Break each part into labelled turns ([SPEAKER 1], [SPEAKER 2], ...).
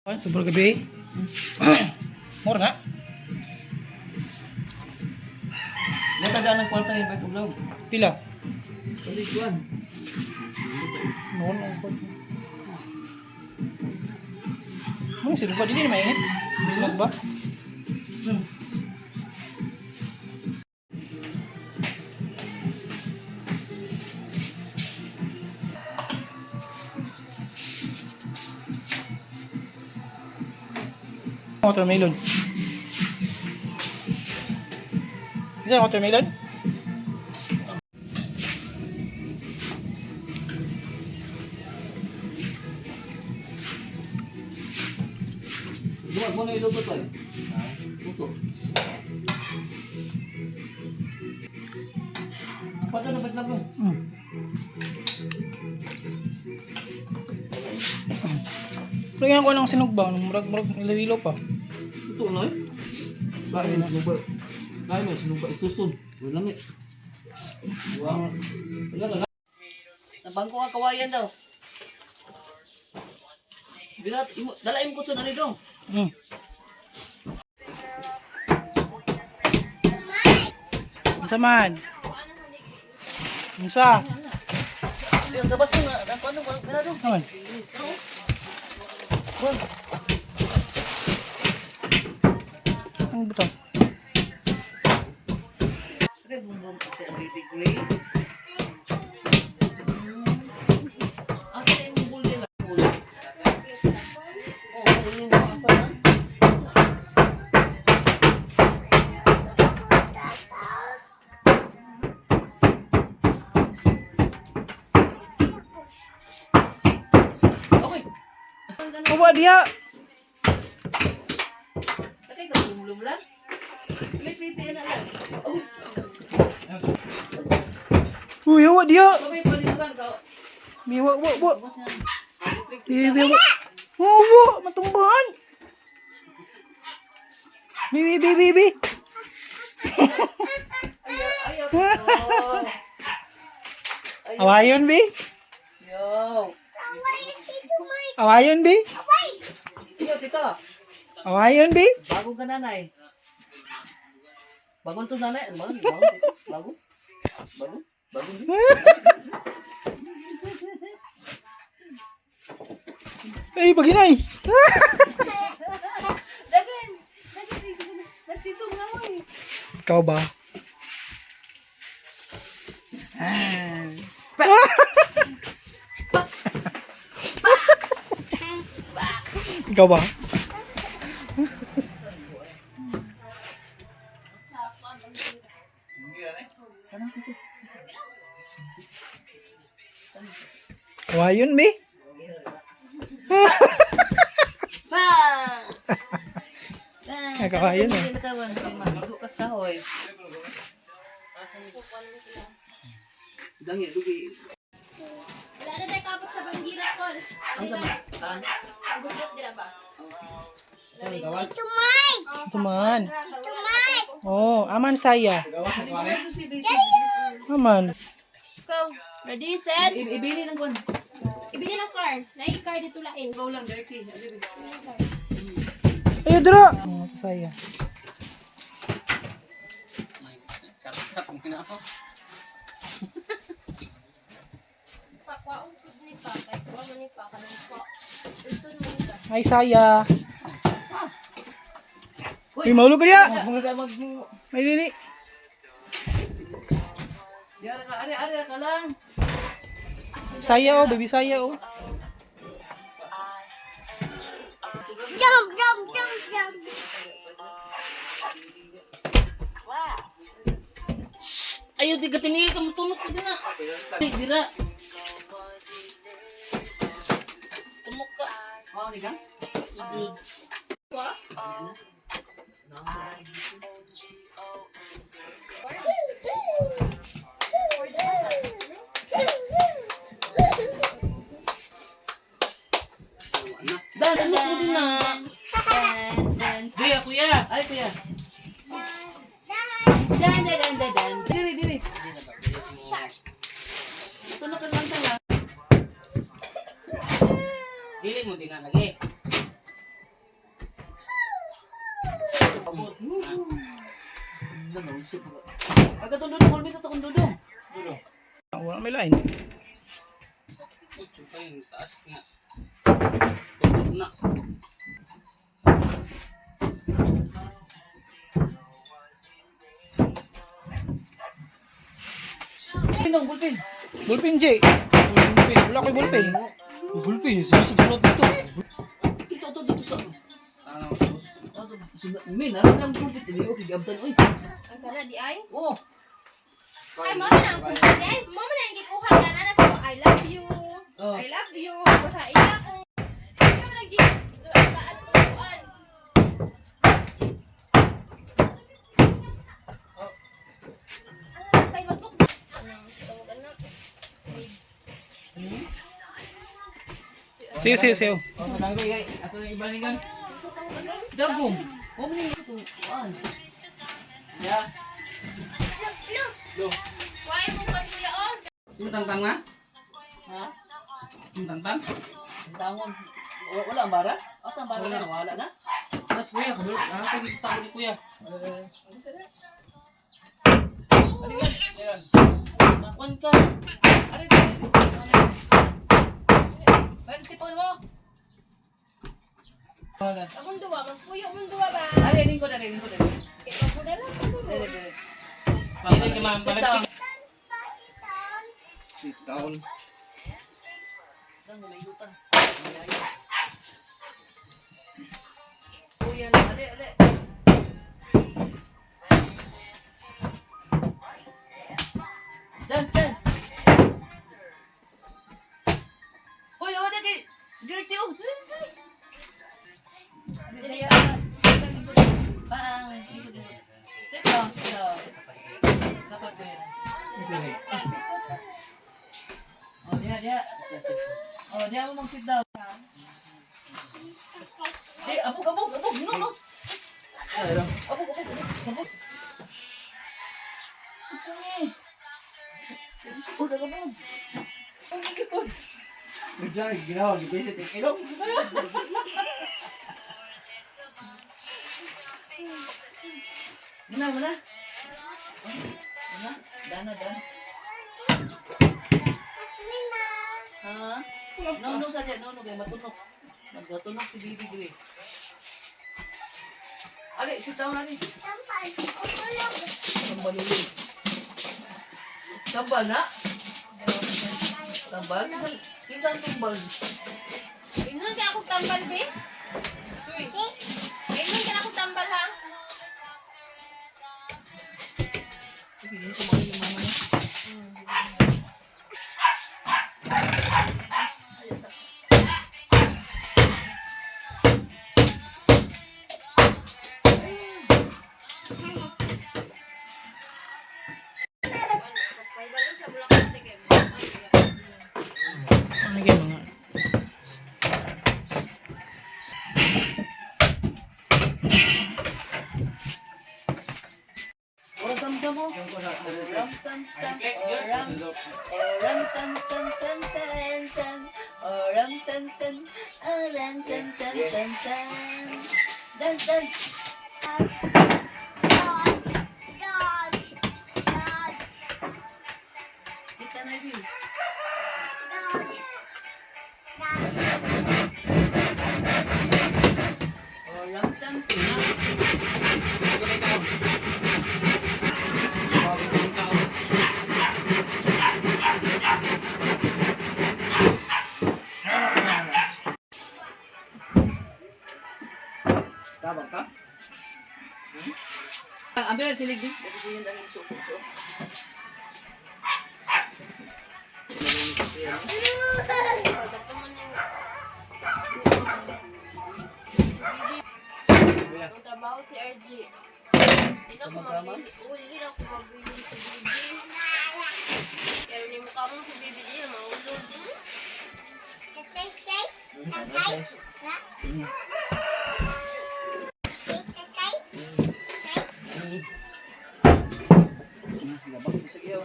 [SPEAKER 1] Ay, sobrang gabi. Mura na.
[SPEAKER 2] Natadaan ang kwarta yung bike vlog.
[SPEAKER 1] Pila?
[SPEAKER 2] Kasi kuan.
[SPEAKER 1] Noon ang kwarta. Mga sino ba? Dili na mainit. Sinog ba? Watermelon. Is that watermelon?
[SPEAKER 2] Duwa mo na iluto to eh. Luto. Ang kwarta na bike vlog.
[SPEAKER 1] Lagyan ko ng sinugba, murag murag ilawilo pa.
[SPEAKER 2] Luto na eh. Kain na sinugba. Kain na sinugba ituton. Wala mi. Wala. Wala ka. Nabangko ka kawayan daw. Bilat, imo, dala imo kutsun ani dong.
[SPEAKER 1] Unsa man? Unsa?
[SPEAKER 2] Yung gabas mo na, ang ano, wala dong.
[SPEAKER 1] Naman.
[SPEAKER 2] Buwan.
[SPEAKER 1] Ang buto.
[SPEAKER 2] Sige, bumbum kasi ang baby gray. Asa na yung bull nila? Bull. Oo, bull yung asa na. Okay.
[SPEAKER 1] Uwa diha.
[SPEAKER 2] Sakay ka bulong lang. Wait, wait, na lang. Oh,
[SPEAKER 1] Uy, uwa diha.
[SPEAKER 2] kamay pa dito lang.
[SPEAKER 1] Mi wa wa wa.
[SPEAKER 2] Electric
[SPEAKER 1] Bi bi wa. Uwa, matumbahan. Bi bi bi bi bi.
[SPEAKER 2] Ayaw, ayaw. Oh.
[SPEAKER 1] Awayon bi.
[SPEAKER 2] Yo.
[SPEAKER 1] Awayon bi.
[SPEAKER 2] Yo, tito.
[SPEAKER 1] Awayon bi.
[SPEAKER 2] Bagong ka nanay. Bagong to nanay. Ano Bagong, bagong, tito. Bago. Bago. Bago. Din.
[SPEAKER 1] Ay, paginay.
[SPEAKER 2] Dagan. Dagan. Nas tito mga mo eh.
[SPEAKER 1] Ikaw ba? Ikaw ba? Kawayon, be.
[SPEAKER 2] Pa!
[SPEAKER 1] Kakawayon eh.
[SPEAKER 2] Bukas kahoy. Dangi, dugi.
[SPEAKER 3] Wala na tayo kapot sa banggira kol.
[SPEAKER 2] Ang sama. Ah,
[SPEAKER 3] Ang gusot dila ba?
[SPEAKER 1] Ito man. Oh, aman saya.
[SPEAKER 2] Halimbawa to si Daisy.
[SPEAKER 1] Aman.
[SPEAKER 3] Go. Ready, set.
[SPEAKER 2] Ibili ng kwan.
[SPEAKER 3] Ibili ng car. Nai-car dito lain.
[SPEAKER 2] Ikaw lang, dirty. Abi,
[SPEAKER 1] Ayo, dira. Oh, saya.
[SPEAKER 3] Pakwaong pud ni pa. Kay kuha man ni pa kanang pa. Uson man ka.
[SPEAKER 1] Ay, saya.
[SPEAKER 2] Uy!
[SPEAKER 1] Uy, mahulog ka diya. May dili.
[SPEAKER 2] Yara ka, ari, ari ka lang.
[SPEAKER 1] Saya oh, baby saya oh.
[SPEAKER 3] Jump, jump, jump, jump.
[SPEAKER 2] Ayaw, di ka tinigil ka, matulog ka din na. Ay, dira. Tumok ka. Oo, ni ka? Dan, tumok mo din na. Kuya, kuya. Ay, kuya. Dan, dan, dan, dan, dan. Diri, diri. Tulog ka lang tanga.
[SPEAKER 4] Dili mo din na lagi.
[SPEAKER 2] Abot. Pagkatong dudong, hulmi sa tokong dudong.
[SPEAKER 4] Dulo.
[SPEAKER 1] Wala may lain.
[SPEAKER 4] Utso pa yun, taas nga. Tutok na.
[SPEAKER 2] Dudong, bulpin.
[SPEAKER 1] Bullpen, Jay. Bullpen. Wala ko'y bullpen.
[SPEAKER 4] Gulpin, sinisip sulat dito.
[SPEAKER 2] Dito, dito, dito sa.
[SPEAKER 4] Ano, sus.
[SPEAKER 2] Ato, min, ano lang tubig, hindi ko kigabtan, oy.
[SPEAKER 3] Ang kana di ay.
[SPEAKER 2] Oh,
[SPEAKER 3] Ay, mo na ang kuha di ay. Mo na ang gikuha nga na sa ko, I love you.
[SPEAKER 2] Oh.
[SPEAKER 3] I love you. Basta iya ko. Ikaw lagi. Ano tuan? Ano kay magtuk? Ano, tawag ano?
[SPEAKER 1] Sige, sige, sige.
[SPEAKER 4] Oh, madami ko, ikay. Ato na ibalikan.
[SPEAKER 3] Unsa tawag ano?
[SPEAKER 2] Dagom. Oh, man ito. Kuan.
[SPEAKER 4] Ya. Lo.
[SPEAKER 3] Why mo pa kuya oh?
[SPEAKER 4] Yung tangtang nga?
[SPEAKER 2] Ha?
[SPEAKER 4] Yung tangtang?
[SPEAKER 2] Ang tangon. Wala ang bara? Asa ang bara na? Wala na?
[SPEAKER 4] Mas kuya, kabulot. Ah, pag ito ni kuya.
[SPEAKER 2] Eh,
[SPEAKER 4] Yan.
[SPEAKER 2] makuan ka. Ari, ari. Ben, sipon mo. Wala.
[SPEAKER 3] Akong duwa, magpuyo mong duwa ba?
[SPEAKER 2] Ari, aning ko na, aning ko na.
[SPEAKER 3] Kay magpuna lang ko.
[SPEAKER 2] Dere, dere.
[SPEAKER 4] Balik ka ma'am,
[SPEAKER 2] Sit
[SPEAKER 4] balik
[SPEAKER 2] down.
[SPEAKER 4] ka. Sit down.
[SPEAKER 2] Dang, malayo pa. Malayo. Kuya lang, ali, ali. Dance, dance. Uy, oh, nagi. Dirty, oh. Dali, dali. Paang. Sit down, sit down. Sapat ko yan. Oh, diha, diha. Oh, diha mo mag-sit down. Di, abog, abog, abog. No, no. Abog, abog, abog. Sabog. Ito eh. Oh, nagabog. Ang gigipon.
[SPEAKER 4] Diyan, ginawa, gibisit yung ilong.
[SPEAKER 2] Muna, muna. Oh, muna. Dana, dana. Ha? No, no, sa no, no, kaya matunok. Magmatunok si Bibi Gray. Ali, sit down, Ali. Tambal ulit. Tambal na? Tambal? Kinsa ang tumbal?
[SPEAKER 3] Ingnon kay akong tambal be. Uy. Ingnon kay akong tambal ha.
[SPEAKER 2] Sige, hindi ko yung mama niya.
[SPEAKER 3] May balon sa bulak kay.
[SPEAKER 1] Ano kayo mga?
[SPEAKER 2] Oras sam sam mo. Oram sam sam. Oram. Oram sam sam sam sam sam. Oram sam sam. Oram sam sam sam sam. Dance, dance. Kita na yun. Oram sam sam.
[SPEAKER 4] Tabang ka?
[SPEAKER 2] Ang ambil silig din. Tapos yun ang suko. So.
[SPEAKER 3] Ang trabaho si RJ. Di na ko mabili. Oo, di na ko mabili sa BB. Pero ni mukha mo sa BB di na mahulog.
[SPEAKER 2] Labas mo sa iyo.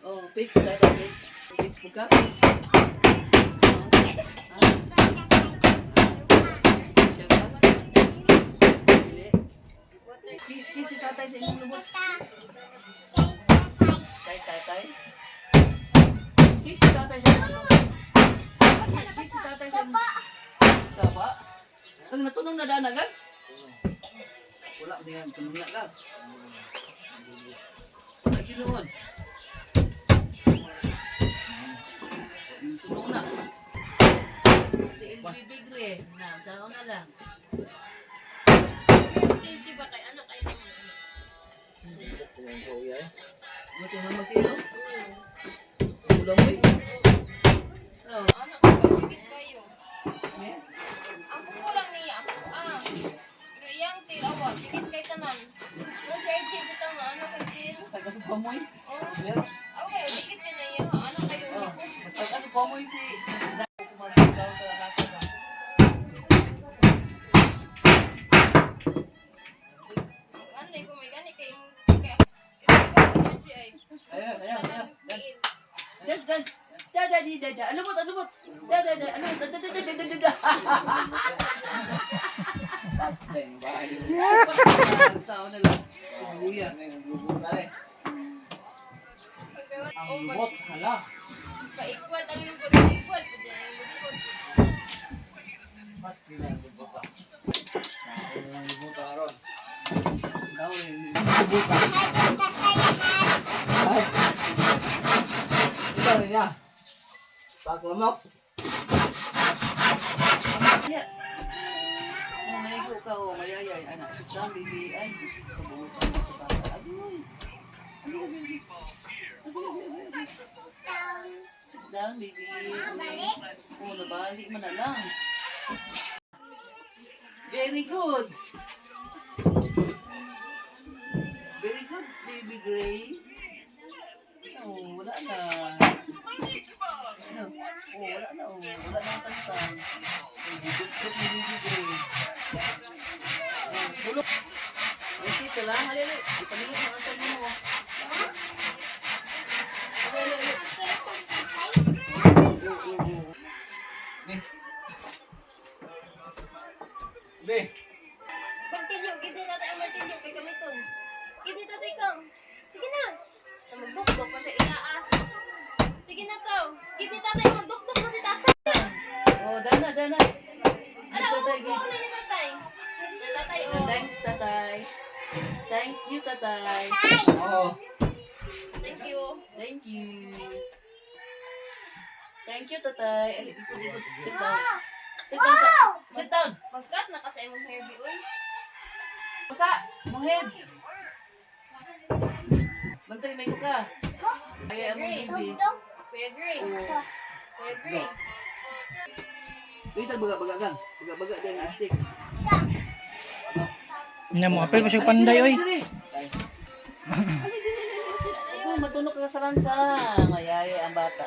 [SPEAKER 2] Oh, fix tayo, fix. Facebook ka, fix. Oh. Ha? Tatay sa imong lubot. Say tatay. Kiss si tatay sa imong lubot. Kiss si tatay sa imong. Saba. Ang natunong na dana gan? Wala ko nga tunong na ka. Wala ginuon. Tunong na. Si LB Bigre. Na, sao na lang.
[SPEAKER 3] Yung di ba kay anak kayo ng anak?
[SPEAKER 2] Gusto mo magtilo?
[SPEAKER 3] Oo.
[SPEAKER 2] Ulam mo eh. Oh.
[SPEAKER 3] Anak ko ba, dikit kayo.
[SPEAKER 2] Eh?
[SPEAKER 3] Ang kuko lang niya, ako ah. Pero iyang tirawa, dikit kay tanan. Pero si RJ, bitaw nga anak kay til.
[SPEAKER 2] Tagas pa mo eh.
[SPEAKER 3] Oh,
[SPEAKER 2] Meron.
[SPEAKER 3] okay, dikit kay na iya, anak kayo
[SPEAKER 2] Oh,
[SPEAKER 3] hipos.
[SPEAKER 2] basta ano pa mo si Kumagkaw sa kaka ba?
[SPEAKER 3] Ano na, kung may gani kay kay kay RJ ay.
[SPEAKER 4] Ayan, ayan, ayan.
[SPEAKER 3] Tiil.
[SPEAKER 2] Dance, dance. Da da di da da. Alubot, alubot. Da da da. Ano? Da da da da da da da. Tao na lang. Kuya.
[SPEAKER 4] Ang
[SPEAKER 3] Oh,
[SPEAKER 4] lubot, hala.
[SPEAKER 3] Kaikwad ang lubot, kaikwad. Pwede na yung lubot.
[SPEAKER 4] Mas di na ang lubot ah. Nauna ang lubot aron.
[SPEAKER 2] Ikaw eh. Subukan.
[SPEAKER 4] Ay. Ito rin niya. Paglamok.
[SPEAKER 2] Yeah. Oh, may go ka oh, mayayay anak. Sit down, baby. Ay, sus, kabutan mo sa bata. Agoy. Agoy, agoy, agoy. Agoy, agoy, agoy. Sit down, baby. Oh, nabali man na lang. Very good. Very good, baby Gray. Oh, wala na. Ano? Oh, wala na. Oh, wala na ang tantang. Very good, good, baby Gray. Oh, tulog. Ay, kita lang. Halili. Ipalilip na ang tangin mo. Halili, halili. Oh, oh, oh.
[SPEAKER 4] Be. Be.
[SPEAKER 3] Martilyo, give ni tatay ang martilyo kay gamiton. Give ni tatay kang. Sige na. Na magdukdok pa siya iya ah. Sige na kaw. Give ni tatay magdukdok pa si tatay.
[SPEAKER 2] Oh, dana, dana.
[SPEAKER 3] Ala,
[SPEAKER 2] Tatay,
[SPEAKER 3] oh,
[SPEAKER 2] give.
[SPEAKER 3] oh, na ni tatay. Na tatay oh.
[SPEAKER 2] Thanks, tatay. Thank you, tatay.
[SPEAKER 4] Oo.
[SPEAKER 3] Thank you.
[SPEAKER 2] Thank you. Thank you, tatay. Ali, ikot, ikot. Sit down. Sit down. Sit down.
[SPEAKER 3] Magkat na kasi imong hair bi oy.
[SPEAKER 2] Pasa, mong head. Bantay, may ka. Ay, ang baby.
[SPEAKER 3] We agree.
[SPEAKER 2] Oh.
[SPEAKER 3] We agree.
[SPEAKER 2] Wait, baga, baga, gang. Baga, baga, di ang stick.
[SPEAKER 1] Nya mo apel pa siya panday oy.
[SPEAKER 2] Uy, matunok ka sa lansa. Mayaya ang bata.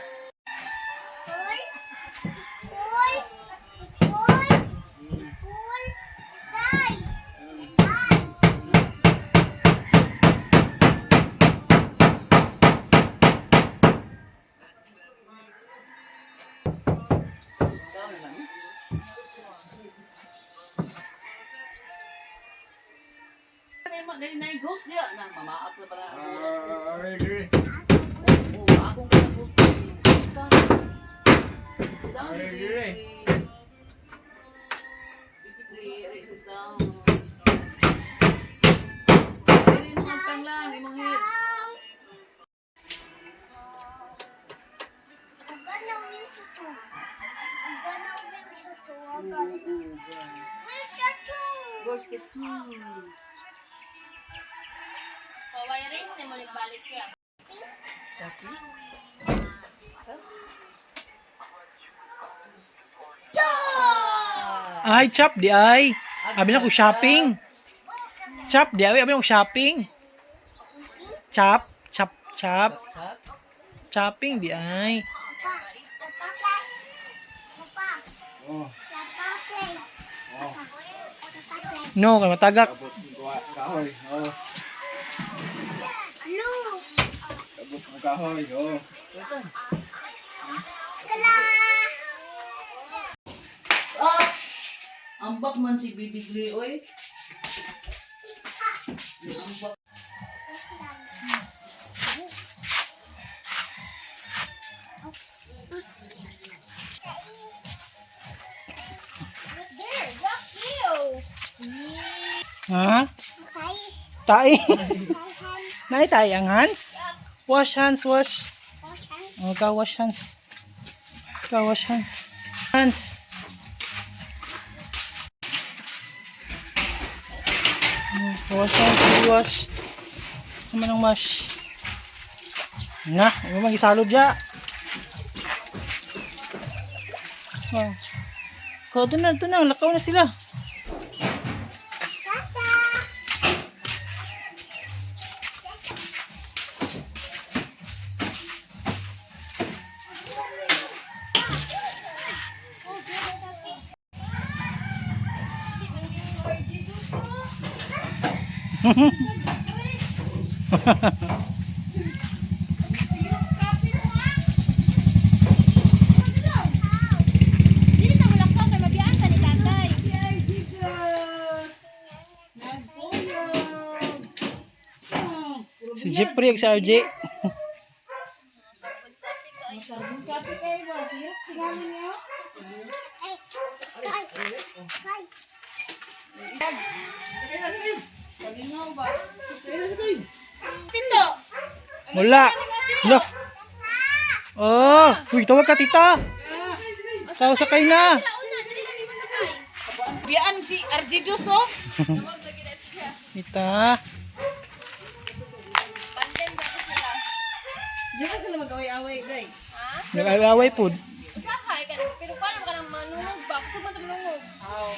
[SPEAKER 2] Ikaw na lang. Nay, ghost niya. Na, mamaak na pala ang ghost.
[SPEAKER 4] I agree.
[SPEAKER 2] Oo, akong ghost. Sit down. Sit down,
[SPEAKER 4] I
[SPEAKER 2] baby.
[SPEAKER 4] agree.
[SPEAKER 2] Baby Gray, aray, sit down. Ay, imong hagtang lang, imong head. Where's the two?
[SPEAKER 3] So, wirings ni mo balik ya.
[SPEAKER 2] Chucky?
[SPEAKER 1] Ay, chop di ay. Abi na ko shopping. Chop di ay, abi na ko shopping. Chop, chop, chop.
[SPEAKER 2] Chop?
[SPEAKER 1] Chopping di ay.
[SPEAKER 4] Oh. Oh.
[SPEAKER 1] No, kay matagak.
[SPEAKER 4] Abot ng kahoy. Oh. Abot ng kahoy. Oh.
[SPEAKER 2] Wait lang. Ah! Ambak man si Bibi Gray, oy. Ambak.
[SPEAKER 1] Ha? Tai. Nay, tai ang hands? Wash hands, wash. Oh, ka wash hands. Ka wash hands. Hands. Wash hands, wash. Naman ang wash. Na, mo magisalod ya. Oh. Ko, ito na, lakaw na sila.
[SPEAKER 3] Dili ta mulakaw kay mabiyaan ta ni tatay.
[SPEAKER 1] Si Jeffrey ug si RJ. Wala. Wala. Oh, uy, tawag ka tita. Tawag sakay na.
[SPEAKER 3] Una, dili na mi masakay.
[SPEAKER 2] Biyaan si RG Diyos, oh.
[SPEAKER 3] Tawag lagi na siya.
[SPEAKER 1] Tita.
[SPEAKER 3] Pandem ba sila?
[SPEAKER 2] Di ba sila mag-away-away, day?
[SPEAKER 3] Ha?
[SPEAKER 1] Nag-away pod.
[SPEAKER 3] Usahay ka pero paano ka nang manungog ba? Kusog man ta manungog.
[SPEAKER 2] Aw.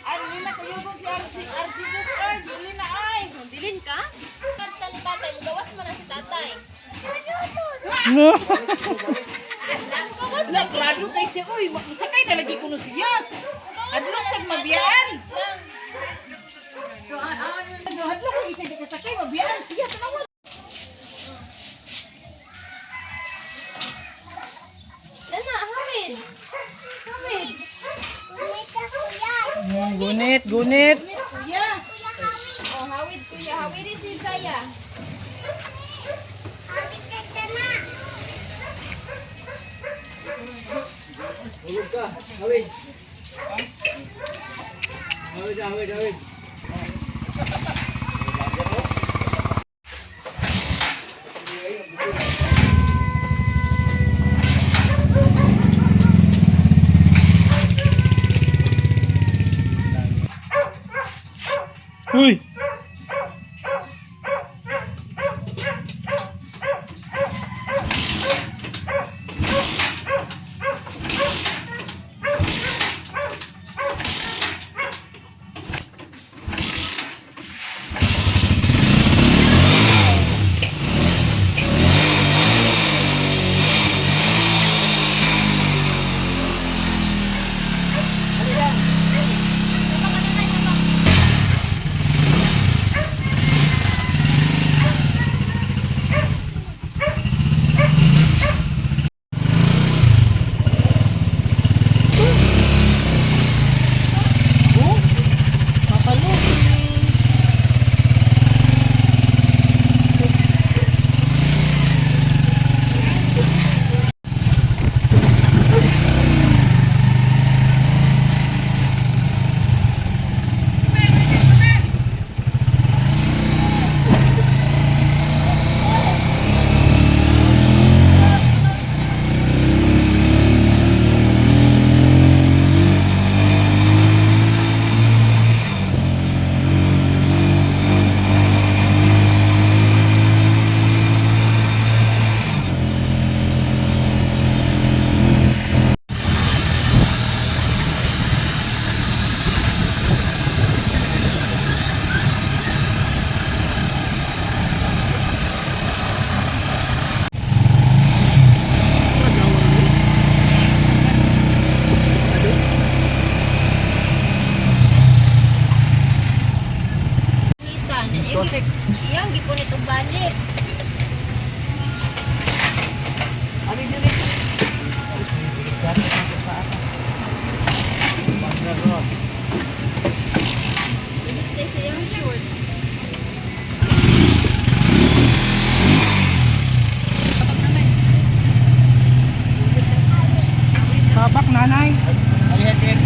[SPEAKER 2] Ay, dili na kuyugon si RG, RG Diyos, ay. Dili na, ay.
[SPEAKER 3] Bilin ka? Kanta ni tatay, mugawas man na si tatay.
[SPEAKER 1] No.
[SPEAKER 3] Mugawas lagi.
[SPEAKER 2] Klaro kay siya, uy. Masakay na lagi kuno siya. Adlok sa mabiyaan.
[SPEAKER 3] Lang.
[SPEAKER 2] Hadlok ko isa di kasakay, mabiyaan siya. Tanawa.
[SPEAKER 3] Dana, hawid. Hawid.
[SPEAKER 1] Gunit, gunit.
[SPEAKER 2] Kuya.
[SPEAKER 3] Oh, hawid kuya, hawid si Zaya.
[SPEAKER 4] Hulog ka. Hawid. Hawid, hawid, hawid.
[SPEAKER 1] Uy.
[SPEAKER 3] Nita, iyang gipunit og balik. Balik sa iyang short.
[SPEAKER 1] Tabak nanay.
[SPEAKER 4] Alihatin.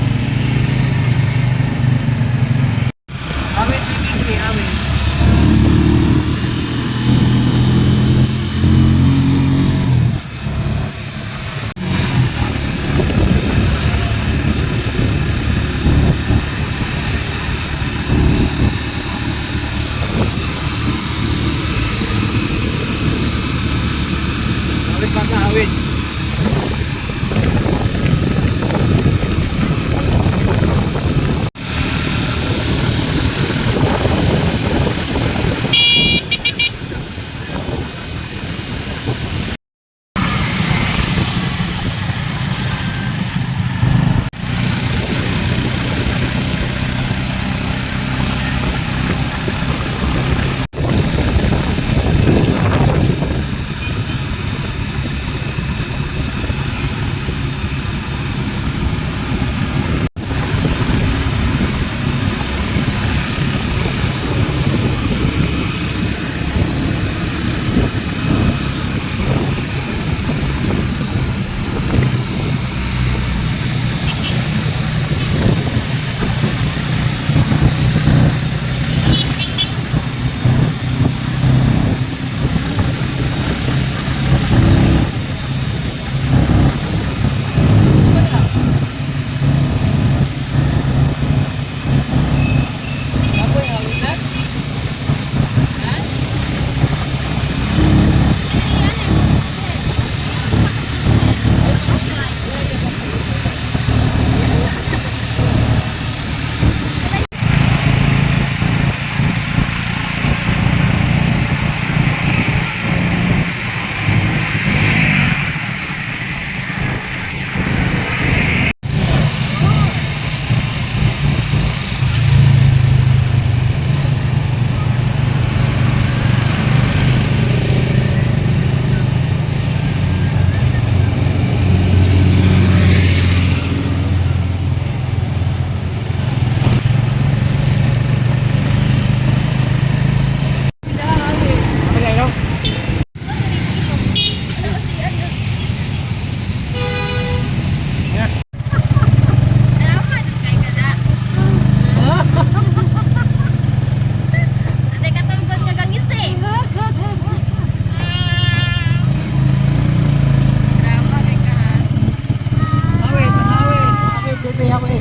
[SPEAKER 1] Hawi, hawi.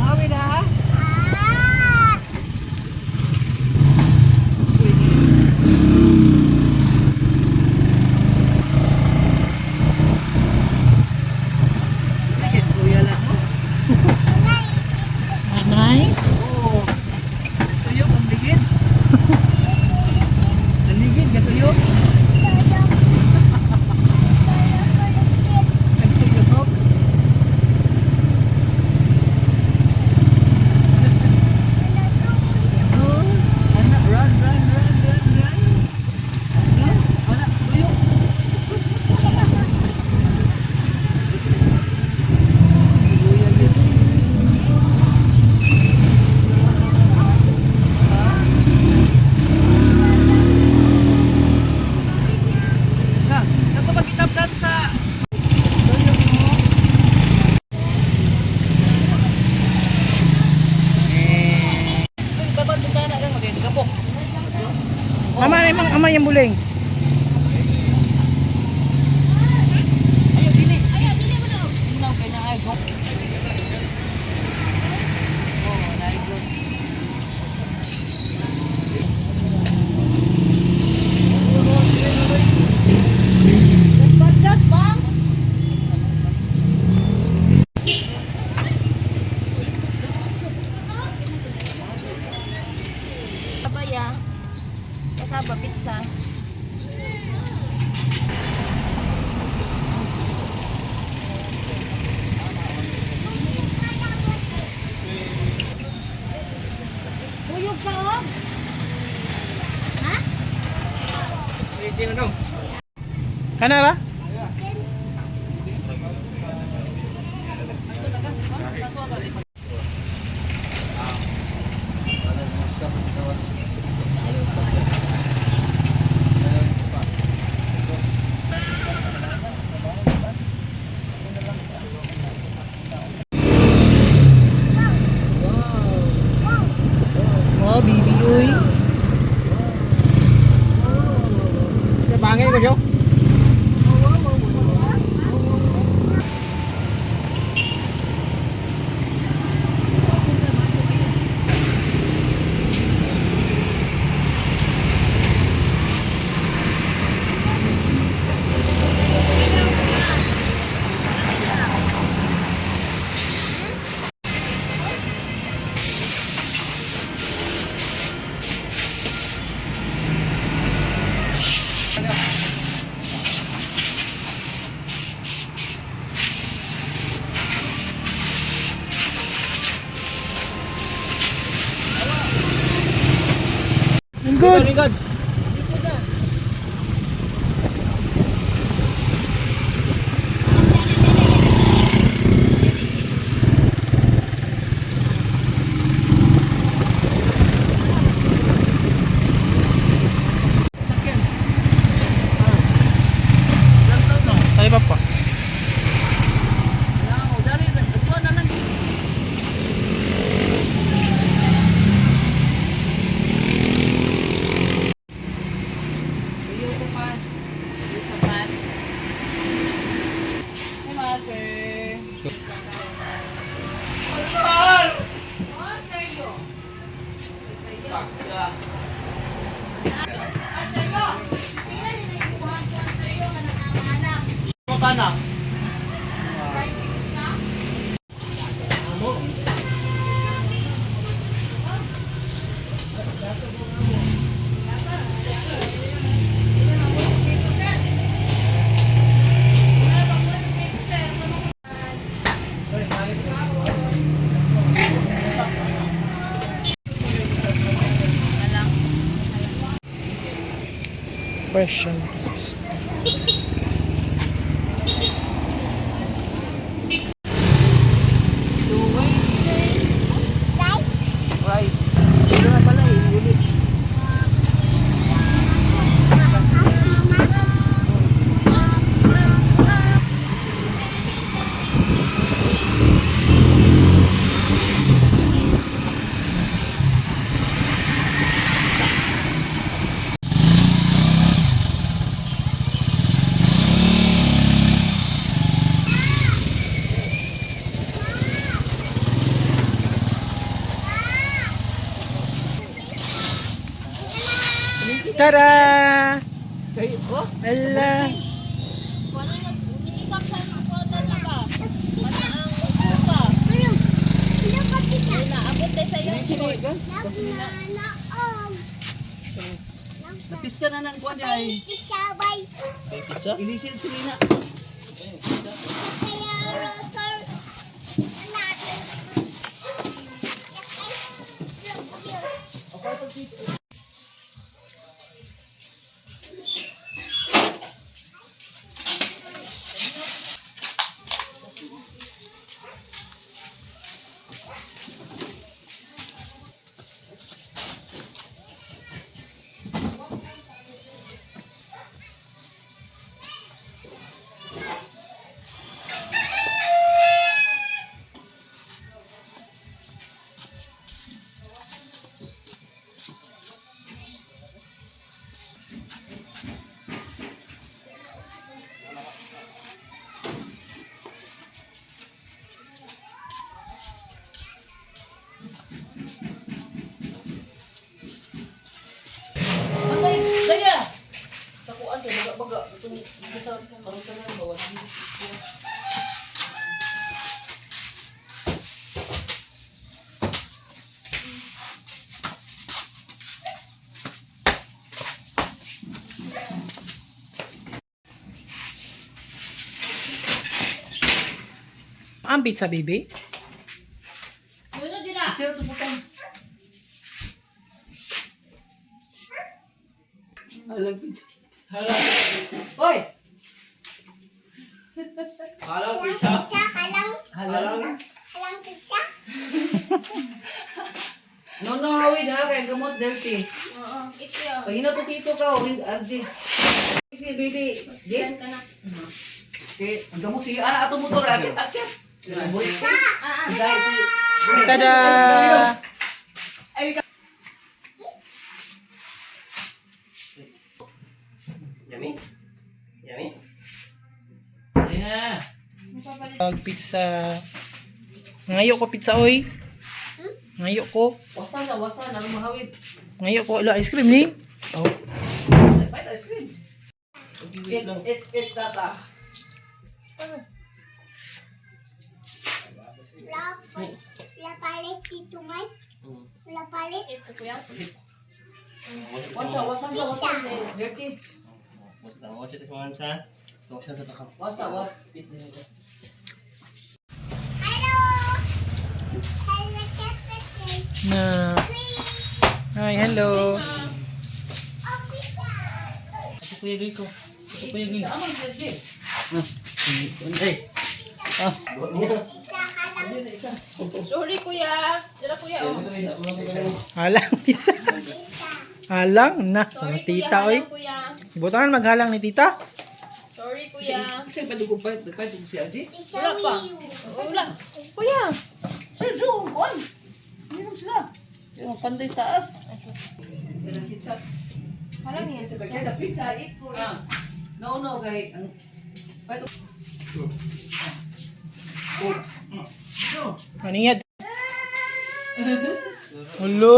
[SPEAKER 2] Hawi na ha? Ay, kuya lang mo.
[SPEAKER 1] Anay.
[SPEAKER 2] Oo. Tuyok ang ligid. Ang ligid, gatuyok. Nagtuyok. Oh, anak, run, run, run, run, run. Run, anak, tuyok. Kuya, yun. Ka, kato pagkitabtan sa tuyok mo. Uy, babad mo kana lang magay gapok.
[SPEAKER 1] Ama, imang ama yung buling.
[SPEAKER 2] Ayo dili.
[SPEAKER 3] Ayaw, dili mo na.
[SPEAKER 2] Inaw kay na ay go. Oh, naay go.
[SPEAKER 3] Gas bang? Abaya. Kasaba pizza. Buyog ka oh. Ha?
[SPEAKER 1] Kana ra? Oh, baby, uy.
[SPEAKER 4] Bangin ko siya.
[SPEAKER 1] Good.
[SPEAKER 4] Good.
[SPEAKER 2] Sakyan. Ah. Lantaw no.
[SPEAKER 1] Tayo pa pa.
[SPEAKER 2] Wala ko dali ito na lang. Tuyo ko pa.
[SPEAKER 3] Tuyo sa pan. Hey, mga sir. Oh, seryo. Ah, seryo. Pila ni naikuha ko ang seryo nga nakamanak.
[SPEAKER 4] Mo kana.
[SPEAKER 3] 5 minutes na.
[SPEAKER 1] Fresh and taste.
[SPEAKER 2] Rice. Ito na pala eh, ulit.
[SPEAKER 1] Tada!
[SPEAKER 2] Kay, oh.
[SPEAKER 1] Ala!
[SPEAKER 3] Wala nag umiikap siya sa kuwata sa ba. Wala ang suka. Wala, abot tayo sa iyong
[SPEAKER 2] Sino
[SPEAKER 3] short.
[SPEAKER 2] ka? Napis ka na ng kuwan ay.
[SPEAKER 4] May pizza?
[SPEAKER 2] Ilisin si Nina. Antay, daya. Sa kuan kay baga baga itong dito sa karusalan ba wala.
[SPEAKER 1] Ang pizza, baby?
[SPEAKER 3] Nuno dira.
[SPEAKER 2] Sir to putang. Alang pizza.
[SPEAKER 4] Halang.
[SPEAKER 2] Hoy,
[SPEAKER 4] Halang pizza?
[SPEAKER 2] halang. No no hawid ha kay gamot dirty.
[SPEAKER 3] Oo, ito yun.
[SPEAKER 2] Pahina to tito ka o RJ. Si baby J.
[SPEAKER 3] Yan ka na.
[SPEAKER 2] Okay, ang gamot sige ana ato motor akit akit. Boy.
[SPEAKER 3] Ah, ah.
[SPEAKER 2] Guys,
[SPEAKER 1] Tada!
[SPEAKER 4] Yummy? Yummy? Yeah.
[SPEAKER 1] Ang pizza. Ngayo ko pizza, oy. Ngayo ko.
[SPEAKER 2] Wasa na, wasa na, ano mahawid.
[SPEAKER 1] Ngayo ko. Ala, ice cream ni. Oh.
[SPEAKER 2] Ay, ice cream.
[SPEAKER 4] It, it, it, tata.
[SPEAKER 3] Ito kuya.
[SPEAKER 2] Wasa, wasa na, wasa na. Dirty. Wasa, was.
[SPEAKER 1] Na. Hi, hello.
[SPEAKER 2] Sa amang SJ.
[SPEAKER 3] Sorry kuya. Dira kuya oh.
[SPEAKER 1] Halang pizza. Halang na. Sama
[SPEAKER 3] Sorry kuya,
[SPEAKER 1] tita, oy.
[SPEAKER 3] halang kuya.
[SPEAKER 1] Ibutangan maghalang ni tita.
[SPEAKER 3] Sorry kuya.
[SPEAKER 2] Kasi padugog pa, padugog si RJ.
[SPEAKER 3] Wala pa. Wala. Kuya.
[SPEAKER 2] Sir, doon, kuan. Hindi naman sila. Yung panday sa taas.
[SPEAKER 3] Halang yan.
[SPEAKER 2] Kaya pizza, eat ko. No, no, kay ang Pwede. No.
[SPEAKER 1] Ano yan? Hello.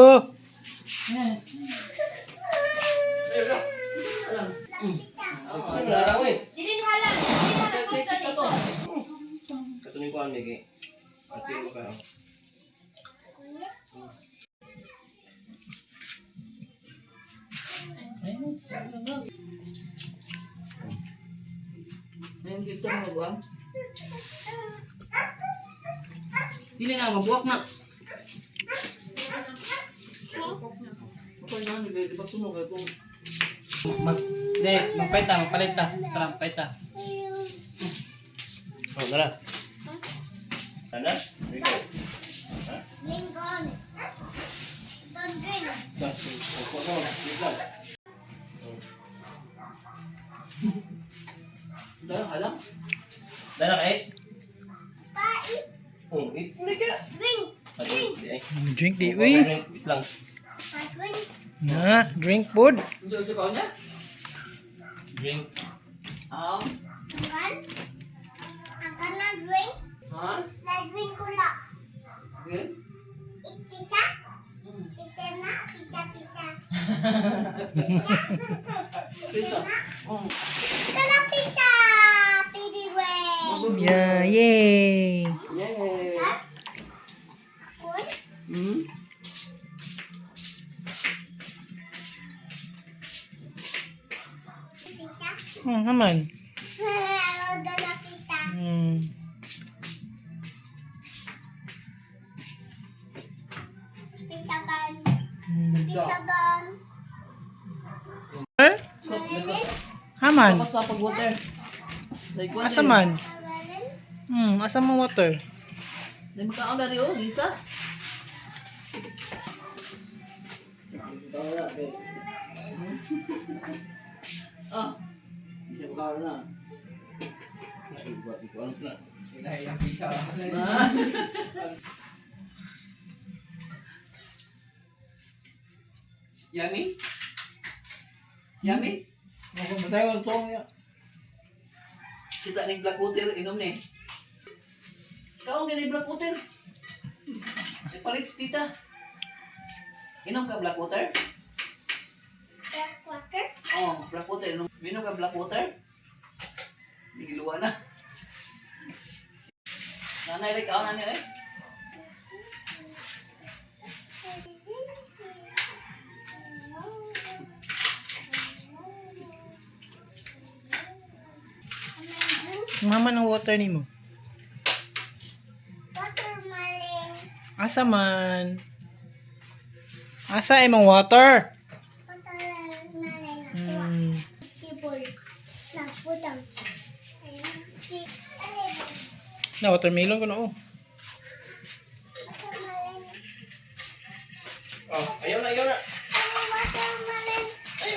[SPEAKER 3] Dilin halang. Dilin halang. Sauce na ni. Sauce.
[SPEAKER 2] Ayun, dito mo mabuang. Dili na, mabuak na. Okay na, di ba sunog ay kung
[SPEAKER 4] Mag, di, magpaita, magpalit ta. Tara, magpaita. Oh, tara. Ana? Rico.
[SPEAKER 2] Dahil halang.
[SPEAKER 4] Dala ka eh? Oh, eat mo na ka. Drink.
[SPEAKER 1] Drink di, uy.
[SPEAKER 4] Drink lang.
[SPEAKER 1] Na, drink food.
[SPEAKER 2] Unsa unsa ka niya?
[SPEAKER 4] Drink.
[SPEAKER 2] Ah. Ha? Okay.
[SPEAKER 4] Pisa. Oh.
[SPEAKER 5] Gonna pizza, baby way.
[SPEAKER 1] Yeah, yay.
[SPEAKER 4] Yay.
[SPEAKER 5] Good. Pizza.
[SPEAKER 1] Naman.
[SPEAKER 5] I'm gonna pizza. Pizza gun. Pizza gun.
[SPEAKER 1] Eh?
[SPEAKER 5] Malin.
[SPEAKER 1] Haman.
[SPEAKER 2] Tapos mapag water. Like water.
[SPEAKER 1] Asa man?
[SPEAKER 5] Malin.
[SPEAKER 1] Asa man water?
[SPEAKER 2] Dahil magkaon na rin oh, Lisa. Oh, ah. Yummy? Yummy? Kita ni black water, inom ni. Ikaw ang ganay black water. Ipalit si tita. Inom ka black water?
[SPEAKER 5] Black water.
[SPEAKER 2] Oh, black water. Inom, minom ka black water? Nigiluwa na. Nanay, like, ako nanay, eh.
[SPEAKER 1] Mama ng water nimo.
[SPEAKER 5] Watermelon.
[SPEAKER 1] Asa man? Asa imong water?
[SPEAKER 5] Watermelon. Tibol. Naputang.
[SPEAKER 1] Na watermelon ko na oh.
[SPEAKER 5] Watermelon.
[SPEAKER 4] Oh, ayaw na, ayaw na.
[SPEAKER 5] Watermelon.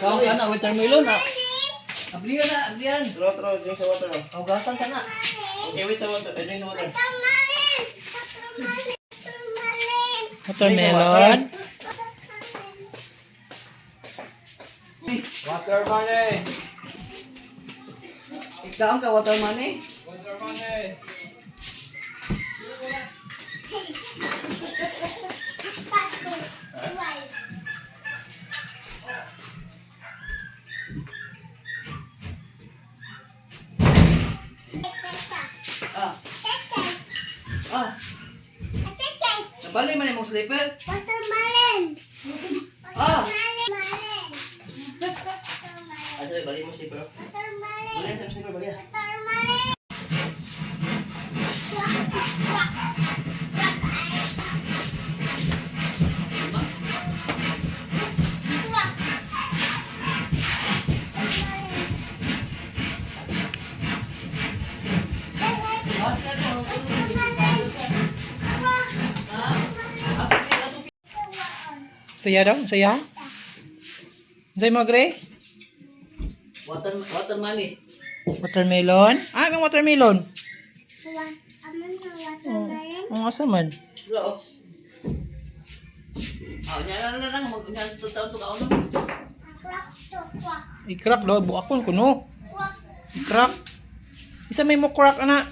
[SPEAKER 2] Kaon ka na, watermelon na. Ablihan na, ablihan.
[SPEAKER 4] Draw, draw, drink sa water. oh.
[SPEAKER 2] Hugasan ka na.
[SPEAKER 4] Okay, wait sa water. Eh, drink sa water.
[SPEAKER 5] Watermelon. Watermelon. Watermelon.
[SPEAKER 1] Watermelon.
[SPEAKER 4] Water money.
[SPEAKER 2] Ikaw ka water money?
[SPEAKER 4] Water money.
[SPEAKER 5] Pato. White.
[SPEAKER 2] Ah,
[SPEAKER 5] Second.
[SPEAKER 2] ah.
[SPEAKER 5] Second.
[SPEAKER 2] Nabali man imong slipper.
[SPEAKER 5] Watermelon.
[SPEAKER 2] Ah.
[SPEAKER 5] Watermelon. Watermelon.
[SPEAKER 4] Ah, sorry, bali mo slipper.
[SPEAKER 5] Watermelon.
[SPEAKER 4] Bali sa slipper, bali. ah.
[SPEAKER 5] Watermelon. Quack, quack, quack. Quack. Watermelon.
[SPEAKER 2] Ah, sila ko.
[SPEAKER 5] Watermelon. Quack.
[SPEAKER 2] Ah, asuki, asuki.
[SPEAKER 1] Saya daw, saya. Saya mo agree?
[SPEAKER 2] Water, water money.
[SPEAKER 1] Watermelon. Ah, may watermelon.
[SPEAKER 5] Aman na watermelon.
[SPEAKER 1] Oh, asa man?
[SPEAKER 2] Laos. Ah, nya na na lang mag nya to to to kaon.
[SPEAKER 5] Quack to quack.
[SPEAKER 1] I-crack daw buakon ko no.
[SPEAKER 5] Quack.
[SPEAKER 1] I-crack. Isa may mo crack ana.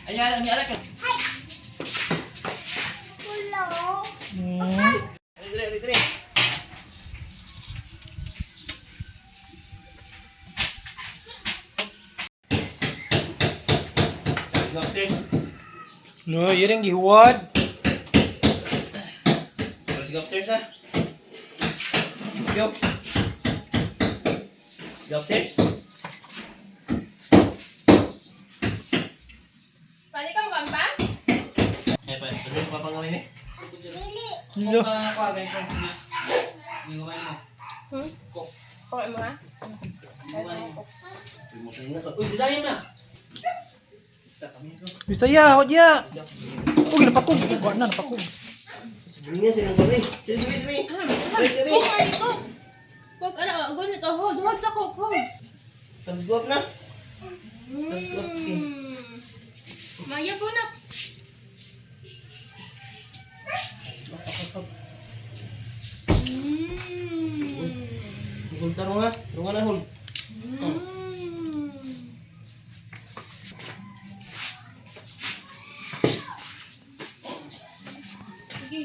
[SPEAKER 2] Anya nya ra ka.
[SPEAKER 5] Pulo.
[SPEAKER 4] Dali, dali, dali. Let's go upstairs.
[SPEAKER 1] No, yun ang gihuwad.
[SPEAKER 4] Let's go upstairs na. Let's go. Let's go upstairs.
[SPEAKER 3] Pwede ka makampa?
[SPEAKER 4] Eh, pa, pwede pa pang gawin eh.
[SPEAKER 5] Dili.
[SPEAKER 1] Lo.
[SPEAKER 3] Hmm? Okay mo ha?
[SPEAKER 1] Bisaya, hodya. Oh, ginapakog. Buka na, napakog.
[SPEAKER 4] Sebelumnya saya nonton nih. Sini, sini, sini. Sini, sini.
[SPEAKER 3] Coke, ay, coke. Coke, ano, gunit, oh, hold, hold sa coke, hold.
[SPEAKER 4] Let's go up na. Let's go up. Okay.
[SPEAKER 3] Maya po na.
[SPEAKER 4] Let's go up, up, up.
[SPEAKER 3] Mm.
[SPEAKER 4] Hold ta runga. Runga na hold.
[SPEAKER 3] Mm. Sige.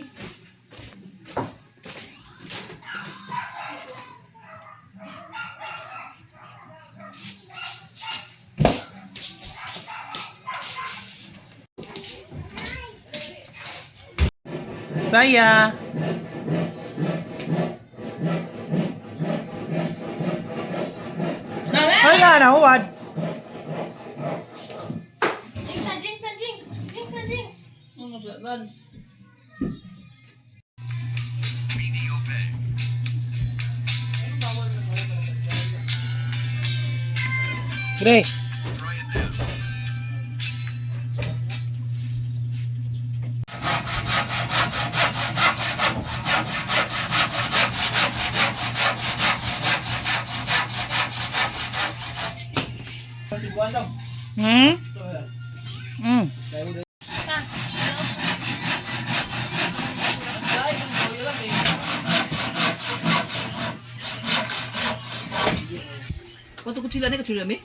[SPEAKER 1] Saya. Wala na, huwad.
[SPEAKER 3] Drink na, drink na, drink. Drink na, drink.
[SPEAKER 4] Ano sa lunch?
[SPEAKER 1] Pre. Hmm?
[SPEAKER 3] Pa.
[SPEAKER 2] Kung kutsila ni kutsila mi?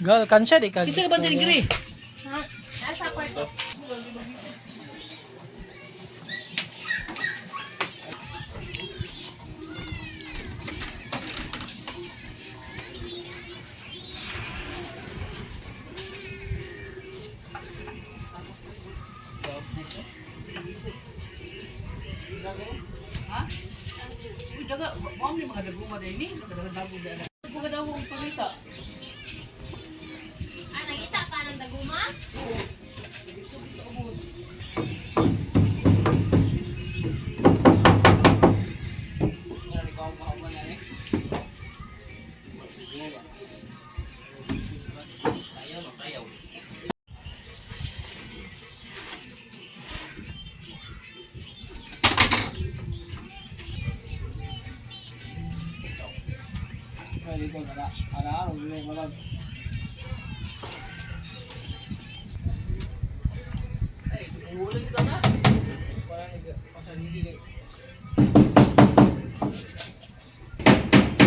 [SPEAKER 1] Gal, kansya di ka.
[SPEAKER 2] Kisa ka ba din giri?
[SPEAKER 3] Ha? Nasa kwarto.
[SPEAKER 2] Ha? Uy, daga, wa ni mga daguma din ni, mga dago dala. Mga dago ang pangita.
[SPEAKER 3] Ah, nangita ka ng daguma?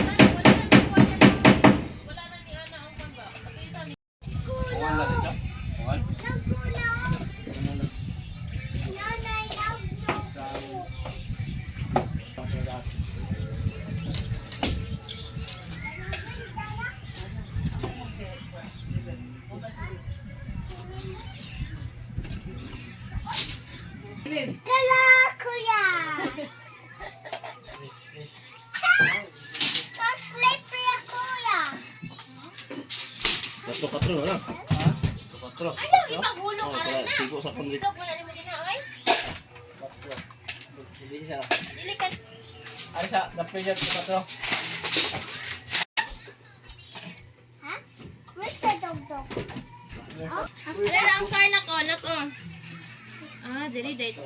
[SPEAKER 3] Wala na, wala na ni Kuya dyan. Wala na ni Ana ang kwan ba? Pakita ni
[SPEAKER 5] Nagkulo. Nanay, nagkulo. Kala, kuya. Ka-slippery, kuya.
[SPEAKER 4] Katro, wala. Katro.
[SPEAKER 3] Ano, ipaghulog aran na.
[SPEAKER 4] Sigo sa kundri.
[SPEAKER 3] Hulog mo na ni mo din ha, oy. Dili ka.
[SPEAKER 4] Ari sa, dapit siya katro.
[SPEAKER 5] Ha? Where's the dog dog?
[SPEAKER 3] Ara ang car nako, nako. Ah, diri dayto.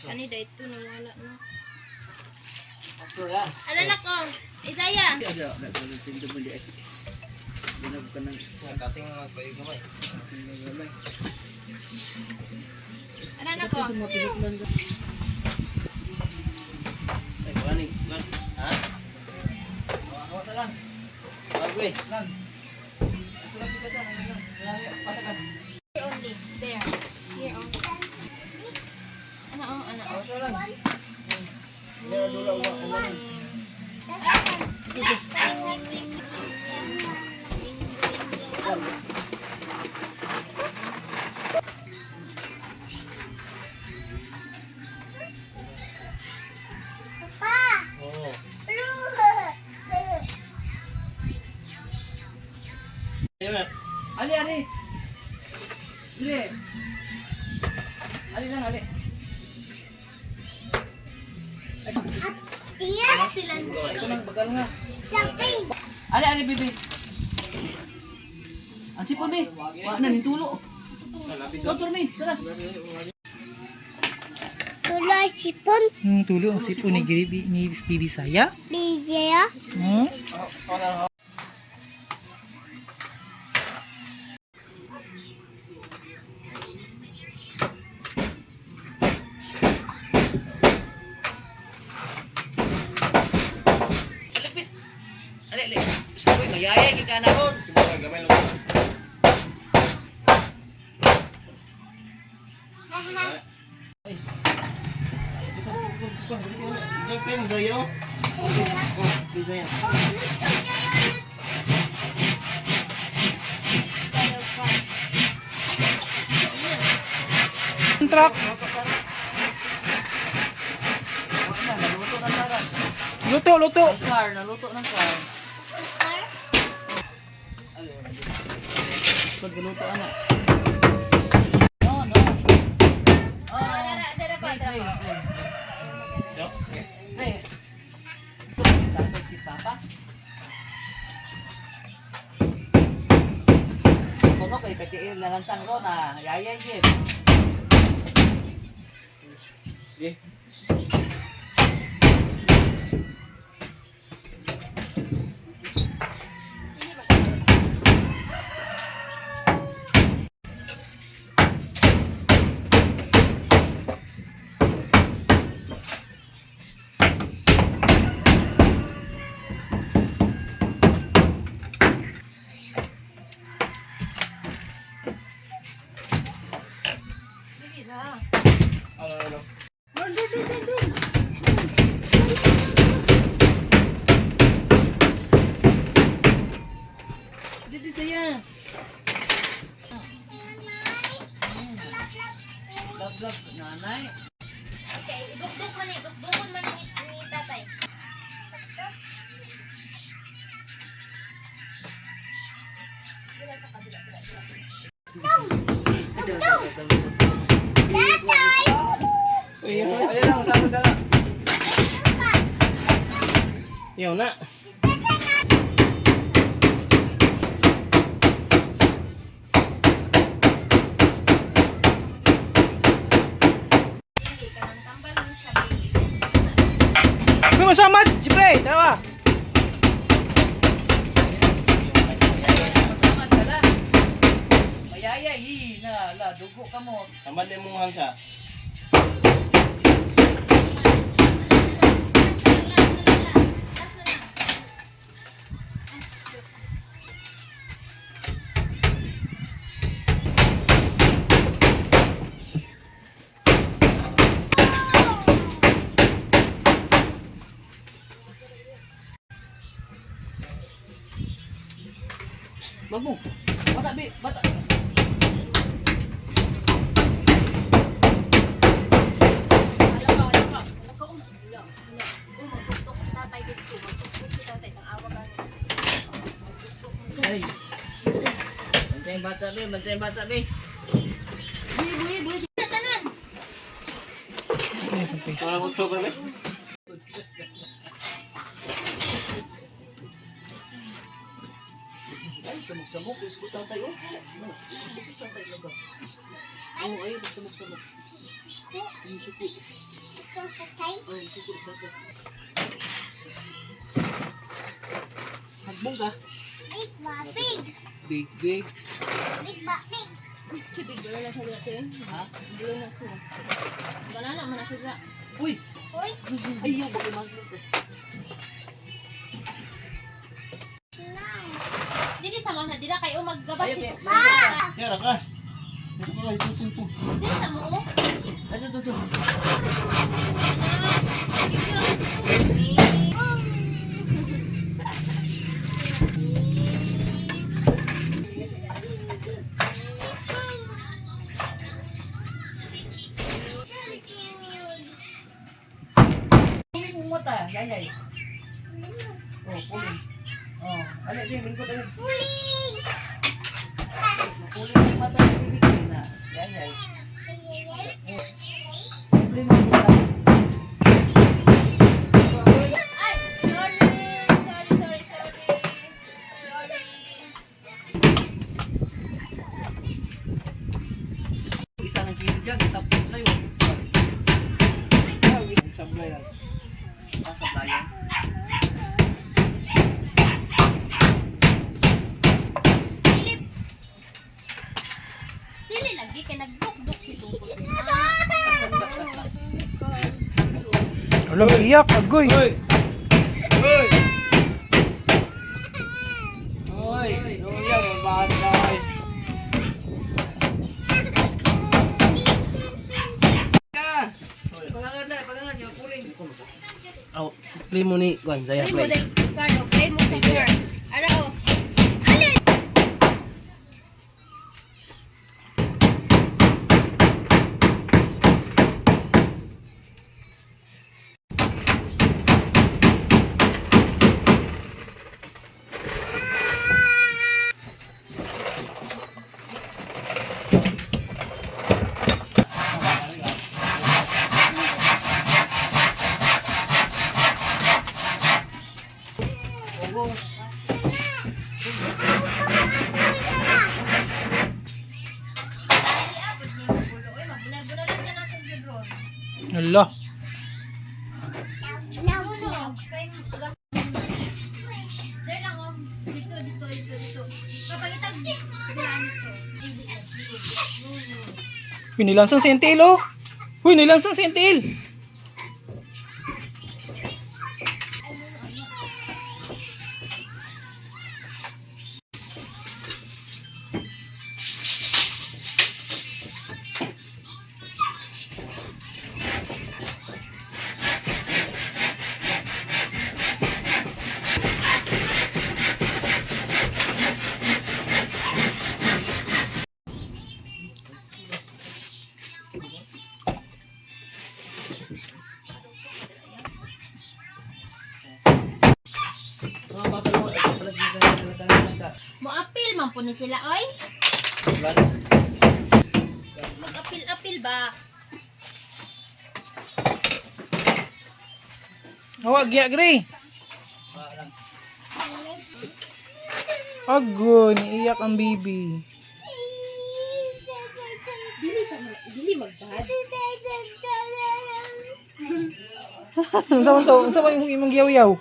[SPEAKER 3] Kani dayto nang wala na.
[SPEAKER 4] Katro ya.
[SPEAKER 3] Ara nako. Isaya.
[SPEAKER 4] Kating magpayo gamay.
[SPEAKER 3] Ara nako.
[SPEAKER 4] Ay, wala ni. Ha? Wala lang. Bagwe. Lang.
[SPEAKER 3] Here only. There. Here only. Ano oh, ano oh. Wing, wing, wing, wing. Wing, wing, wing.
[SPEAKER 5] Papa!
[SPEAKER 4] Oo.
[SPEAKER 5] Blue!
[SPEAKER 4] Ayun.
[SPEAKER 2] Ali, ali. Dire. Ali lang, ali.
[SPEAKER 5] Tiya!
[SPEAKER 2] Ito lang, bagal nga.
[SPEAKER 5] Jumping!
[SPEAKER 2] Ali, ali, bibi. Ang sipon, bi. Wa na, nintulo. Doktor, mi. Tara.
[SPEAKER 5] Tuloy sipon,
[SPEAKER 1] Tulo ang sipon ni Gribi, ni Bibi Saya.
[SPEAKER 5] BJ.
[SPEAKER 1] Hmm?
[SPEAKER 2] Alipit. Ali, ali. Uy, mayaya, kika na ron.
[SPEAKER 4] Siguro gamay lang.
[SPEAKER 3] Tayo ka.
[SPEAKER 1] truck.
[SPEAKER 2] Luto ka. Wala na, naluto na tara.
[SPEAKER 1] Luto, luto.
[SPEAKER 2] Ang car, naluto ng car.
[SPEAKER 5] Car?
[SPEAKER 2] Pag giluto ana. No, no.
[SPEAKER 3] Oh, dara, dara pa,
[SPEAKER 2] Play,
[SPEAKER 3] dara
[SPEAKER 2] play,
[SPEAKER 3] pa.
[SPEAKER 2] play. Play. Takot si Papa. Kuno kay katiil na lansang ro na yaya yun.
[SPEAKER 4] Okay.
[SPEAKER 3] Dili ba? Dili ra.
[SPEAKER 4] Ano, ano?
[SPEAKER 3] Dun, dun, dun, dun, dun.
[SPEAKER 2] Dito saya. Love, love, nanay.
[SPEAKER 3] Okay, dukduk man ni, dukdukon man ni tatay. Dila sa kabila, dila, dila.
[SPEAKER 5] Tatay!
[SPEAKER 4] Uy, ayun lang, usapon na lang. Yaw na.
[SPEAKER 3] Dili ka nang tambal mo siya dili.
[SPEAKER 1] Uy, masamad! Siyempre, tara.
[SPEAKER 2] Masama ka la. Mayaya, hi, na, la, dugo ka mo.
[SPEAKER 4] Samad na mong hansa.
[SPEAKER 3] Last na lang.
[SPEAKER 2] Bago. Bata, bi, bata.
[SPEAKER 3] Wala ka, wala ka. Wala ka, oh, wala, wala. Oh, magdukduk si tatay dito. Magdukduk si tatay. Ang awa ka.
[SPEAKER 4] Ay. Bantay bata, be. Bantay bata, be.
[SPEAKER 3] Buhi, buhi, buhi. Tanan!
[SPEAKER 4] Wala mo to, be.
[SPEAKER 2] Ay, samok-samok. Uskus lang tayo. No, uskus lang tayo. Laga. Oh, ay, samok-samok. Yung suko.
[SPEAKER 5] Ikaw, tatay?
[SPEAKER 2] Oh, yung suko. Isda ka. Hagbong ka.
[SPEAKER 5] Big ba? Big!
[SPEAKER 2] Big, big.
[SPEAKER 5] Big ba? Big!
[SPEAKER 3] Si Big, wala na siya dito eh.
[SPEAKER 2] Ha?
[SPEAKER 3] Wala na siya. Wala na, man na siya.
[SPEAKER 2] Uy!
[SPEAKER 5] Uy!
[SPEAKER 2] Ay, yung bagay magluto.
[SPEAKER 5] Nine!
[SPEAKER 3] Dili sa mga dila kayo maggabas
[SPEAKER 2] Ay,
[SPEAKER 3] si
[SPEAKER 2] okay.
[SPEAKER 3] Ma!
[SPEAKER 4] Yara ka. Ito ka, ito, ito.
[SPEAKER 3] Dili sa mo. oh.
[SPEAKER 2] Ay, ito, ito.
[SPEAKER 3] Ana, dito lang dito. Eh.
[SPEAKER 2] Puling mong mata. Yayay. Oh, puling. Oh, alay, di, lingkod, alay.
[SPEAKER 5] Puling!
[SPEAKER 2] Puling mong mata ni Bibi na. Yayay. Puling mong mata.
[SPEAKER 3] Ay, sorry. Sorry, sorry, sorry. Sorry.
[SPEAKER 2] Isa ng kilo dyan, tapos na yun.
[SPEAKER 4] Sablay lang.
[SPEAKER 2] Ah, sablayan.
[SPEAKER 3] Dili. Dili lagi kay nagdukduk si Tungkol.
[SPEAKER 1] Wala, iyak, agoy.
[SPEAKER 4] Uy! Uy! Uy! Uy, ang bata, uy.
[SPEAKER 2] Pagangat lang, pagangat yung puling.
[SPEAKER 4] Aw, play mo ni Kwan, Zaya,
[SPEAKER 3] Play mo
[SPEAKER 4] play.
[SPEAKER 3] dahil Carlo, play mo sa car. Ara oh. Alin?
[SPEAKER 1] Uy, nilansang si Entail, oh. Uy, nilansang si Entail.
[SPEAKER 4] Mga bata mo, ay kapalag dito na talaga talaga.
[SPEAKER 3] Moapil man po ni sila, oy. Mag-apil-apil ba?
[SPEAKER 1] Awa, giya, Gray. Ago, niiyak ang baby.
[SPEAKER 3] Dili sa dili magbad.
[SPEAKER 1] Unsa man to? Unsa man imong imong giyaw-yaw?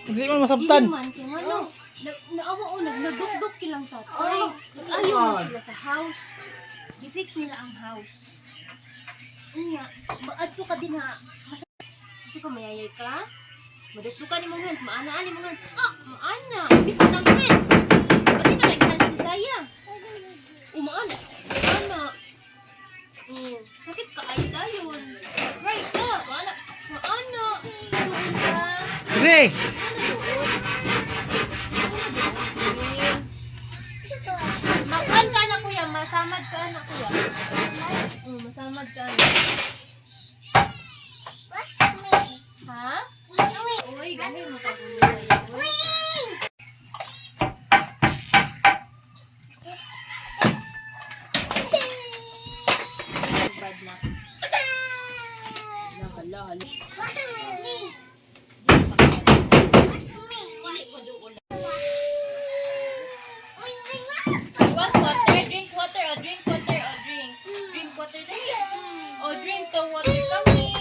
[SPEAKER 1] Dili man masabtan.
[SPEAKER 3] Dili man kay ngano. Naawa o nagdukduk silang tatay. Nag-ayaw man sila sa house. Gi-fix nila ang house. Unya, maadto ka din ha. Kasi kung mayayay ka, madukdukan ni mong hands, maanaan ni mong hands. Ah, maana. Bisan ang hands. Pati na kay hands si Saya. Umaana. Maana. Sakit ka ay dayon. Right ka. Maana. Maana. Doon ka.
[SPEAKER 1] Gray.
[SPEAKER 3] Ano doon? Ano doon? Makuan ka na kuya, masamad ka na kuya. Masamad ka na. Ha? Uy, gani mo ka gulo. Bad na. Hala, hala, hala. Dili ko doon. You want water? Drink water or drink water or drink. Drink water dali. Or drink the water. Come here.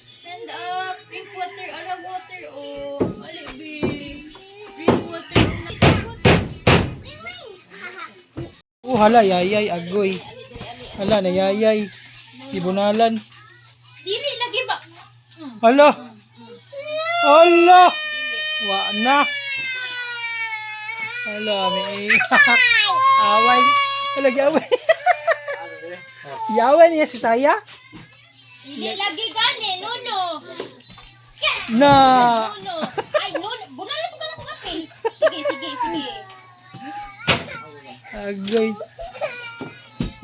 [SPEAKER 3] Stand up. Drink water. Ara water. Oh, ali bi. Drink water. Drink water.
[SPEAKER 1] Oh, hala, yayay, agoy. Hala, nayayay. Ibunalan.
[SPEAKER 3] Dili lagi ba?
[SPEAKER 1] Hala. Hala. Wa na. Hala, may iyak. Away. Hala, giaway. Giaway niya si Saya?
[SPEAKER 3] Dili lagi gani. No no.
[SPEAKER 1] Na.
[SPEAKER 3] No no. Ay no. Bunala mo ka na kape. Sige, sige, sige.
[SPEAKER 1] Agoy.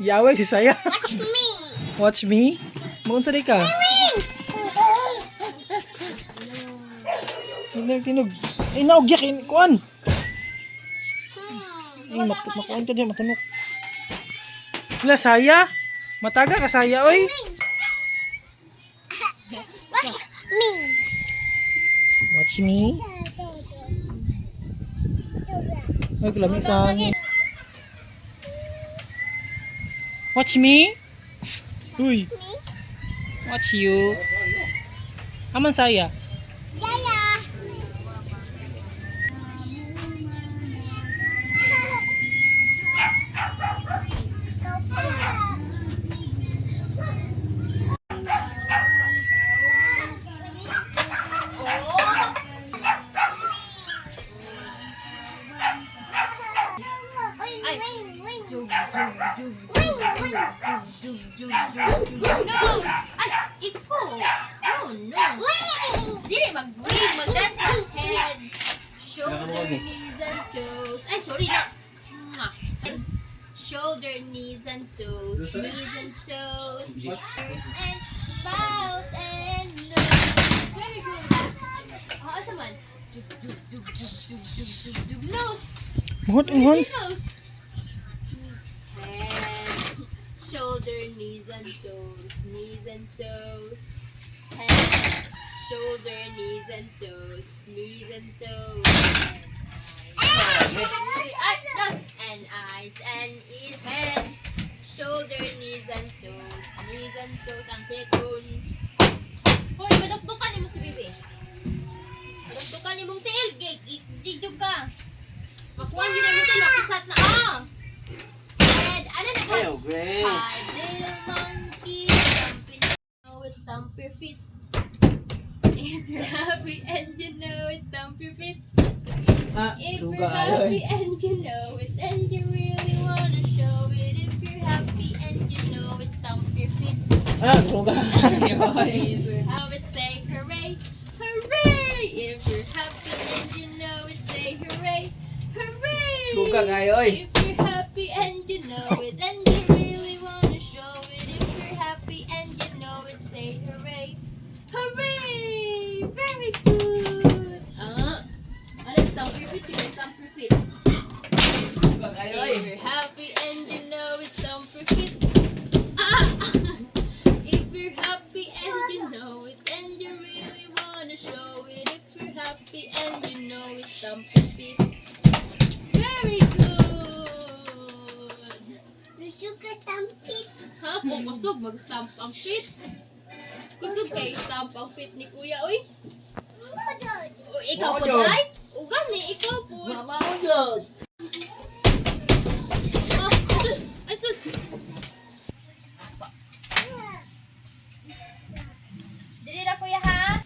[SPEAKER 1] Giaway si Saya.
[SPEAKER 5] Watch me.
[SPEAKER 1] Watch me. Maunsa di ka? Tinog, tinog. Ay, naugyak. Kuan. Ay, makuan ka diyan, matunok. Hala, Saya. Mataga ka, Saya, oy.
[SPEAKER 5] Watch me.
[SPEAKER 1] Watch me. Ay, kulami sa hangin. Watch me. Psst. Uy. Watch you. Aman saya.
[SPEAKER 5] Yaya.
[SPEAKER 3] Ay. Jug, jug, jug, jug, jug, jug, jug, jug. Nose! Ay, iko! No, no. Dili, mag-wing, mag-dance ng head. Shoulder, knees, and toes. Ay, sorry na. Mwah. Head, shoulder, knees, and toes. Knees and toes. Ears and mouth and nose. Very good. Ah, asa man? Jug, jug, jug, jug, jug, jug, jug, jug. Nose!
[SPEAKER 1] Muhot ang
[SPEAKER 3] Where's
[SPEAKER 1] Hans.
[SPEAKER 3] your nose? Head, shoulder, knees and toes, knees and toes. Head, shoulder, knees and toes, knees and toes. And eyes, nose, and eyes and ears, head, shoulder, knees and toes, knees and toes. Ang second. Hoy, madukdukan nimo si Bibi. Madukdukan nimong tiil, gig, ka. Makuha yun ang mutil, makisat na ah! Head, ano na?
[SPEAKER 4] Great.
[SPEAKER 3] Five little monkeys jumping. Know it, stomp your feet. If you're happy and you know it, stomp your feet.
[SPEAKER 4] Ah,
[SPEAKER 3] If you're
[SPEAKER 4] suga ayo
[SPEAKER 3] happy
[SPEAKER 4] eh.
[SPEAKER 3] and you know it, and you really wanna show it. If you're happy and you know it, stomp your feet.
[SPEAKER 4] Ah, suga.
[SPEAKER 3] If you're happy, say hooray, hooray! If you're happy and you know it, say hooray, hooray!
[SPEAKER 4] Suga kayo oy.
[SPEAKER 3] If you're happy and you know it, and you really wanna show it. If you're happy and you know it, say hooray, hooray! Very good. Ah, ano, stomp your feet, sige, stomp your feet.
[SPEAKER 4] Suga kayo oy.
[SPEAKER 3] If you're happy and you know it, stomp your feet. Ah! If you're happy and you know it, and you really wanna show it. If you're happy and you know it, stomp your feet. Very good.
[SPEAKER 5] Gusto ka tampit.
[SPEAKER 3] Ha? O kusog, mag-stamp ang feet. Kusog kay stamp ang feet ni Kuya, oy.
[SPEAKER 5] Mudod.
[SPEAKER 3] O, ikaw po
[SPEAKER 4] Mudod.
[SPEAKER 3] ay? O gani, ikaw po.
[SPEAKER 4] Mama mo jud.
[SPEAKER 3] Oh, asus, asus. Dili na kuya ha.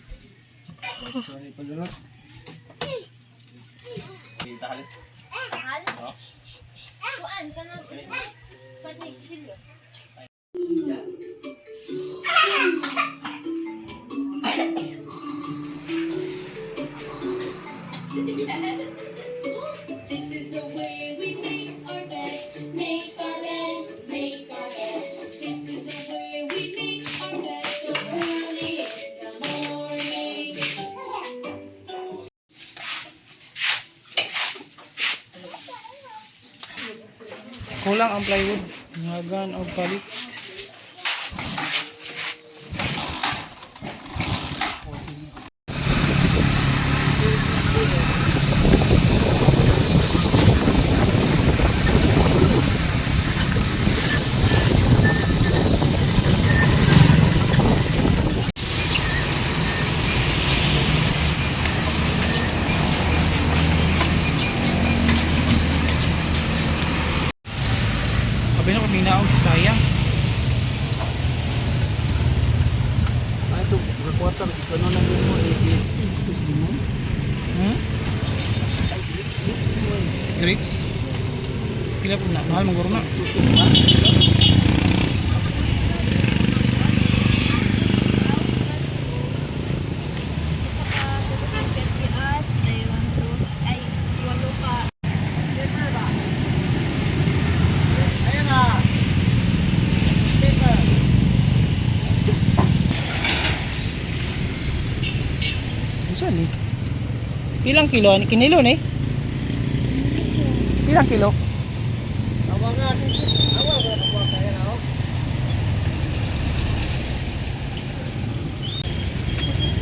[SPEAKER 4] Sorry pagulot. Kita halit.
[SPEAKER 3] Mahal.
[SPEAKER 4] Oh.
[SPEAKER 3] Kuan ka na. Kuan ni silo. This is the way we make our bed, make our bed, make our bed. This is the way we make our bed so early in the morning.
[SPEAKER 1] Kulang ang plywood. Ngagan og palit. Abi na paminaog si Saya.
[SPEAKER 4] Ah, ito, kakwata, ikaw na lang mo, eh, ito sa limon.
[SPEAKER 1] Hmm?
[SPEAKER 4] Ay, lips, lips mo eh.
[SPEAKER 1] Grapes. Pila po na? Mahal maguro na.
[SPEAKER 4] Tutok ba? Ayan na. Paper.
[SPEAKER 1] Unsa ni? Pilang kilo ni kinilo ni? Pilang kilo?
[SPEAKER 4] Awa nga. Awa nga. Awa nga. Ayan, oh.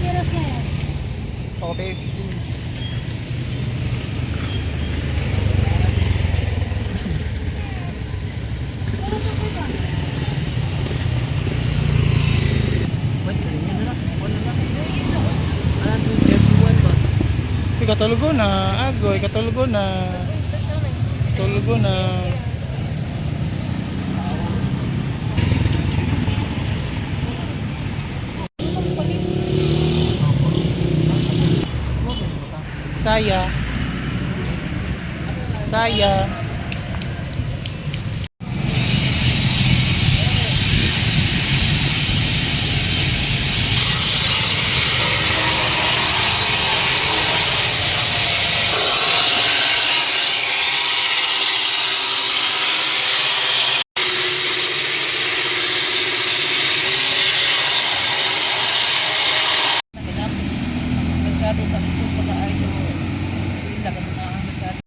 [SPEAKER 5] Pero sir.
[SPEAKER 1] Okay.
[SPEAKER 4] Ba't ganyan na lang? Wala na lang. Ah, 31 ba?
[SPEAKER 1] Uy, katulgo na. Agoy, katulgo na. Katulgo na. Saya. Saya.
[SPEAKER 2] Nagkato sa kusog pag-aayo. Ila ka na ang nagkato.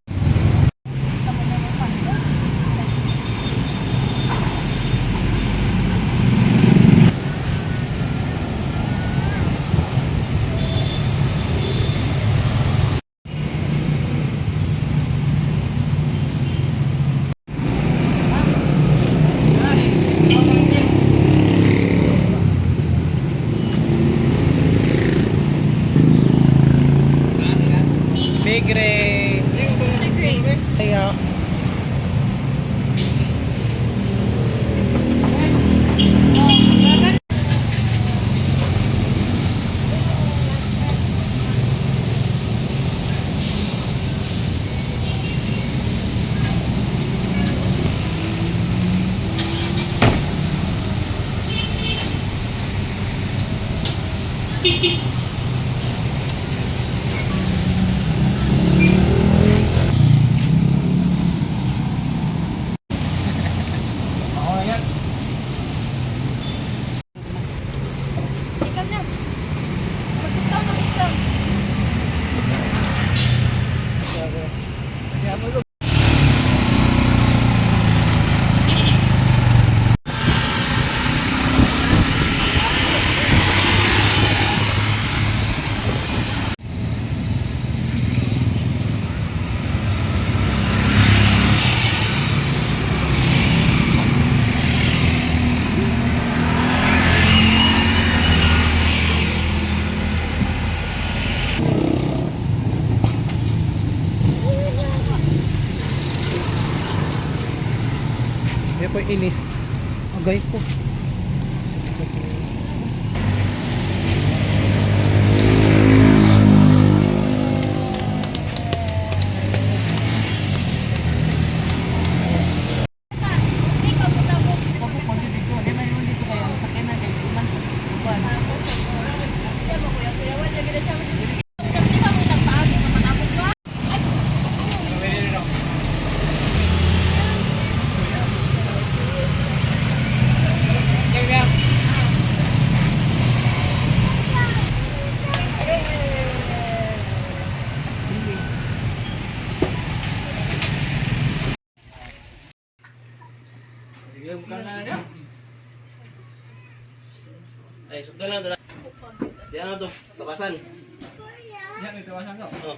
[SPEAKER 4] Ako na yan.
[SPEAKER 3] Ikaw na. Magsitaw na magsitaw.
[SPEAKER 1] Hindi po ilis. Agay ko.
[SPEAKER 3] Ikaw mo tamo.
[SPEAKER 2] Ako po dito. Di man dito kayo ang sakyanan kay man uban.
[SPEAKER 3] Hindi mo kuya, kuya wala gid siya. Di ba mo nagpaagi mapanabog ka? Ay.
[SPEAKER 4] Ay, sugdan lang dala. Diyan na to, tabasan.
[SPEAKER 1] Diyan, may tawasan ko.
[SPEAKER 4] Oh.